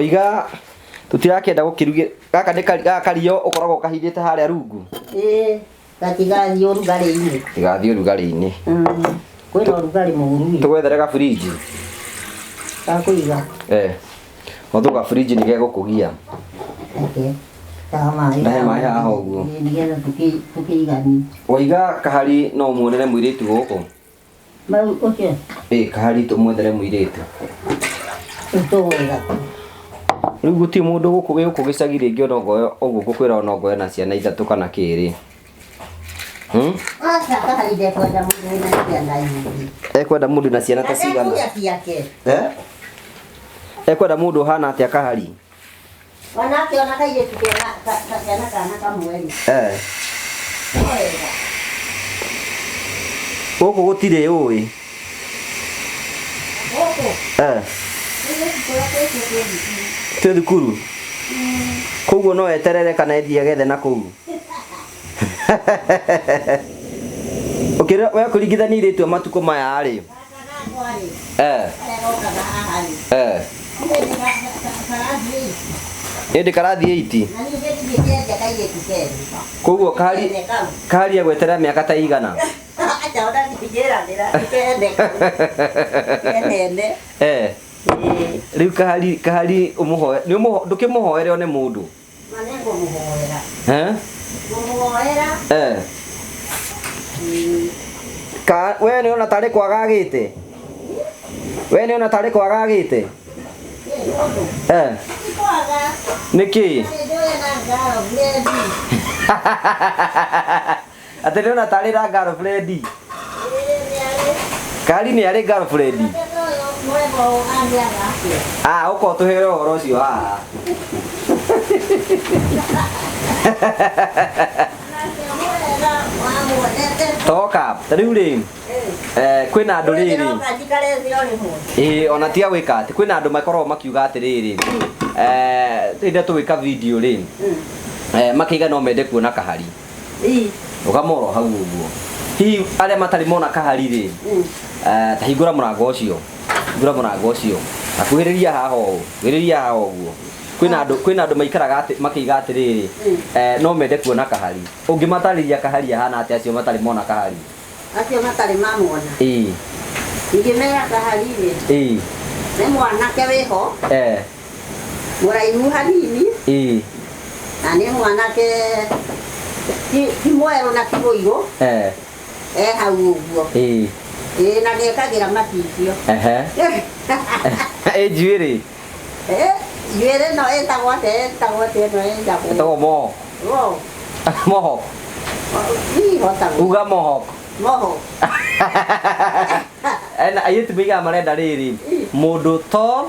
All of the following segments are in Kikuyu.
Oiga tũtirakĩenda gũkĩruge gaka nĩ gaka kario ũkoragwo kahithĩte harĩa rungu. Ĩĩ, gatigathiĩ ũrugarĩ-inĩ. Tigathiĩ ũrugarĩ-inĩ. Kwĩna ũrugarĩ mũũru. Tũgwethere gaburinji. Gakũiga. Eh. Gotho gaburinji nĩ gegũkũgia. Reke. Ndahe maĩ. Ndahe maĩ haha ũguo. Ĩĩ, nĩgetha tũkĩiganie. Waiga kahari no muonere mũirĩtu gũkũ. Mau ũcio. Ĩĩ kahari tũmwethere mũirĩtu. Rĩu tũgwetha kũ? Rĩu gũtirĩ mũndũ gũkũ wĩ gũkũ gĩcagi rĩngĩ ona okorwo ũguo ngũkwĩra ona okorwo ena ciana ithatũ kana kĩrĩ. Hmm? Aca kahari ndekwenda mũndũ wĩna ciana nyingĩ. Ekwenda mũndũ na ciana ta cigana? Ndekuria ciake. Eh? Ekwenda mũndũ ũhana atĩa kahari? Wanake ona kairĩtu kena kena kana kamwe rĩ. Eh. No wega. Gũkũ gũtirĩ ũĩ. Gũkũ. Eh. Tũirĩtu tũrĩa twĩtio twĩ thukuru. Twĩ thukuru? Koguo no eterere kana ethiĩ agethe na kũu. Ũkĩrora we kũringithania airĩtu a matukũ maya rĩ. Gaka gakwa rĩ. Eh. Karĩa gokaga haha rĩ. Eh. Niĩ nĩ karathiĩ Ĩndĩ karathiĩ iti. Na niĩ ndingĩkĩendia kairĩtu kethĩ. Koguo kahari kahari egweterera mĩaka ta igana. Acha ona ndingĩranĩra kene kau. Kenene. Eh. Rĩu kahari kahari ũmũhoe nĩ ũmũho ndũkĩmũhoere one mũndũ. Ma nĩ ngũmũhoera. Eh? Ngũmũhoera. Eh. Ka we nĩ ona tarĩ kwaga agĩte? We nĩ ona tarĩ kwaga agĩte? Eh. Ti kwaga. Nĩkĩ? Nĩ ndũĩ na girlfriend. Atĩ nĩ ona tarĩ na girlfriend. Ĩĩ nĩ arĩ. Kari nĩ arĩ girlfriend. Mwanake ũyũ mwega ũũ agĩaga atĩa? Ah, ũka ũtũhere ũhoro ũcio haha. Mwanake mwega wamwonete. Toka, ta rĩu rĩ, eh, kwĩna andũ rĩrĩ. Ndĩroka njikare thĩ o rĩmwe. Ĩĩ ona tiga gwĩka atĩ kwĩna andũ makoragwo makiuga atĩrĩrĩ, eh, rĩrĩa tũgwĩka video rĩ, eh, makĩiga no mende kuona kahari. Ii. Ũkamorwo hau ũguo. Hihi arĩa matarĩ mona kahari rĩ, eh, ta hingũra mũrango ũcio. Hingũra mũrango ũcio. Akuhĩrĩria haha ũũ. Kuhĩrĩria haha ũguo. Kwĩna andũ kwĩna andũ maikaraga atĩ makĩiga atĩrĩrĩ, eh, no mende kuona kahari. Ũngĩmatarĩria kahari ahana atĩa acio matarĩ mona kahari? Acio matarĩ mamwona. Ĩĩ. Ingĩmera kahari rĩ, Ĩĩ. nĩ mwanake wĩho, Eh. mũraihu hanini, Ĩĩ. na nĩ mwanake ti ti mwerũ na ti mũirũ, Eh. e hau ũguo. Ĩĩ. Ĩĩ na nĩekagĩra macicio. Ehe. Ĩ njuĩrĩ. Eh, njuĩrĩ ĩno ĩtagwo atĩa ĩtagwo atĩa ĩno ĩtagwo? Ĩtagwo mohawk. Mohawk. Mohawk. Ihota Uga mohawk. Mohawk. Ena airĩtu maigaga marenda rĩrĩ mũndũ tall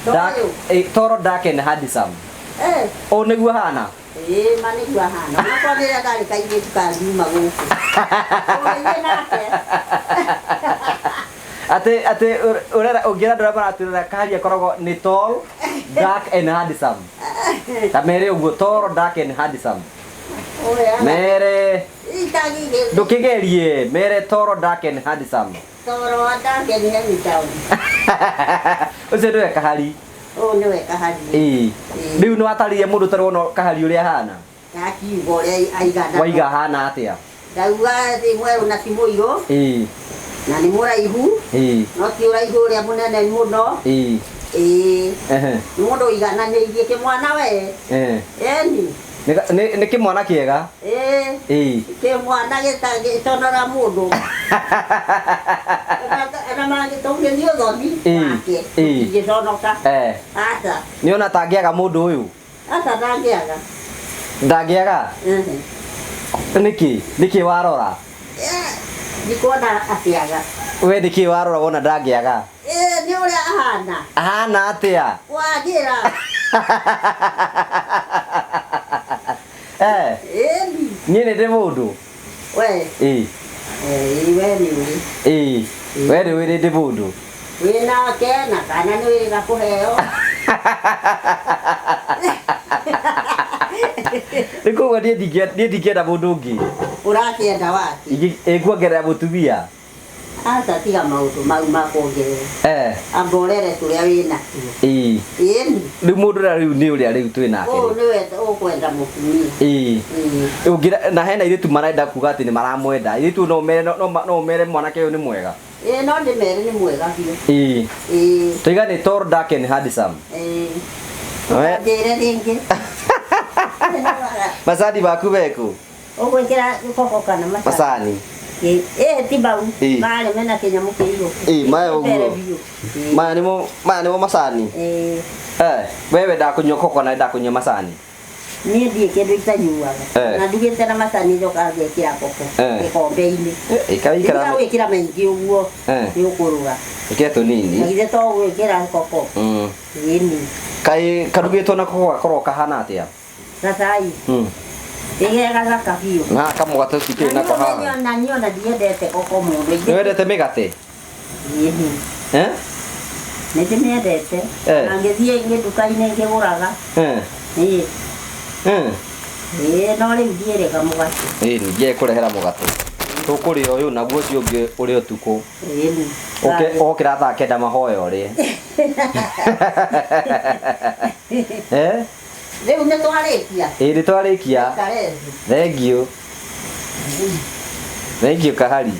dark, eh, tall dark and handsome. Eh. Ũũ nĩguo hana. Ĩĩ ma nĩguo ahana. Onakorwo rĩrĩa ndarĩ kairĩtu kangiuma gũkũ. Ũgĩthiĩ nake. Atĩ atĩ ũrera ũngĩra andũ arĩa maratwĩrora kahari akoragwo nĩ tall dark and handsome. Ta mere ũguo tall dark and handsome. Ũrĩa. Mere Itagigĩ. ndũkĩgerie mere tall dark and handsome. Toro dark and handsome. Ũcio nĩwe kahari. Ũyũ nĩwe kahari. Ĩĩ. Rĩu nĩ watarĩria mũndũ ũtarĩ wona kahari ũrĩa ahana. Ndakiuga ũrĩa aigana. Waiga ahana atĩa? Ndauga nĩ mwerũ na ti mũirũ. Ĩĩ. Na nĩ mũraihu. Ĩĩ. No ti ũraihu ũrĩa mũnene mũno. Ĩĩ. Ĩĩ. Ehe. Nĩ mũndũ ũigananĩirie kĩmwana we. Ehe. Ĩni. Nĩ nĩ kĩmwana kĩega? Ĩĩ. Ĩĩ. Kĩmwana gĩtonora mũndũ. Ona mangĩtũgio nĩ ũthoni wake. Ĩĩ. Tũtingĩconoka. Eh. Aca. Nĩ ona tangĩaga mũndũ ũyũ? Aca ndangĩaga. Ndangĩaga? Nĩkĩ? Nĩkĩ warora? Ndikuona akĩaga. We nĩkĩ warora wona ndangĩaga? Ĩĩ nĩ ũrĩa ahana. Ahana atĩa? Wagĩra. Eh. Ĩni. Niĩ nĩ ndĩ mũndũ. We. Ĩĩ. Ĩĩ we nĩ ũrĩ. Ĩĩ. We nĩ wĩrĩ ndĩ mũndũ. Wĩ nake na kana nĩ wĩrĩga kũheo. Rĩu koguo niĩ ndingĩenda mũndũ ũngĩ. Ũrakĩenda wake? Ĩkuongerera mũtumia. Aca tiga maũndũ mau ma kuongerera. Eh. Amba ũrere tũrĩa wĩ natuo. Ĩĩ. Ĩni. Rĩu mũndũ ũrĩa rĩu nĩ ũrĩa rĩu twĩ nake. Ũũ nĩwe ũkwenda mũtumia. Ĩĩ. Ĩĩ. Ũngĩra na hena airĩtu marenda kuga atĩ nĩ maramwenda. Airĩtu no mere no mere mwanake ũyũ nĩ mwega. Ĩĩ no ndĩmere nĩ mwega biũ. Ĩĩ. Ĩĩ. Tũiga nĩ tall, dark and handsome. Ĩĩ. We- Njĩre rĩngĩ. Macani maku meku? Ũgwĩkĩra koko kana macani? Macani. Ĩĩ ĩĩ ti mau. Ĩĩ. Marĩ mena kĩnyamũ kĩirũ. Ĩĩ, maya ũguo. Mbere biũ. Ĩĩ. Maya nĩmo macani. Ĩĩ. Eh, we wendaga kũnyua koko na wendaga kũnyua macani. Niĩ ndiĩ kĩndũ itanyuaga. Eh. Na ndugĩte na macani njokaga ngekĩra koko Eh. gĩkombe-inĩ. Ikara ikara. Tiga gwĩkĩra maingĩ ũguo Eh. nĩ ũkũrũra. Ĩkĩra Na tũnini. githĩ to gwĩkĩra koko. Ĩni. Kaĩ karugĩtwo na koko gakorwo kahana atĩa? Gacai. Ĩgĩ gathaka biũ. Na kamũgate tũtikĩrĩ nako haha. Na niĩ ona ndiendete koko mũno. Nĩ wendete mĩgate? Ĩni. Eh? Nĩ ndĩmĩendete. Eh. Na ngĩthiĩ ingĩ nduka-inĩ ngĩgũraga. Eh. Ĩĩ. Eh. Ĩĩ no rĩu ndiĩrĩga mũgate. Ĩĩ ningĩ kũrehera mũgate. Tũkũrĩa ũyũ naguo ũcio ũngĩ ũrĩa ũtukũ. Ĩni. Ũke okĩra thaa kenda mahoya ũrĩe. Eh? Rĩu nĩ twarĩkia. Ĩĩ nĩ twarĩkia. Karezi. Thengiũ. Thengiũ kahari.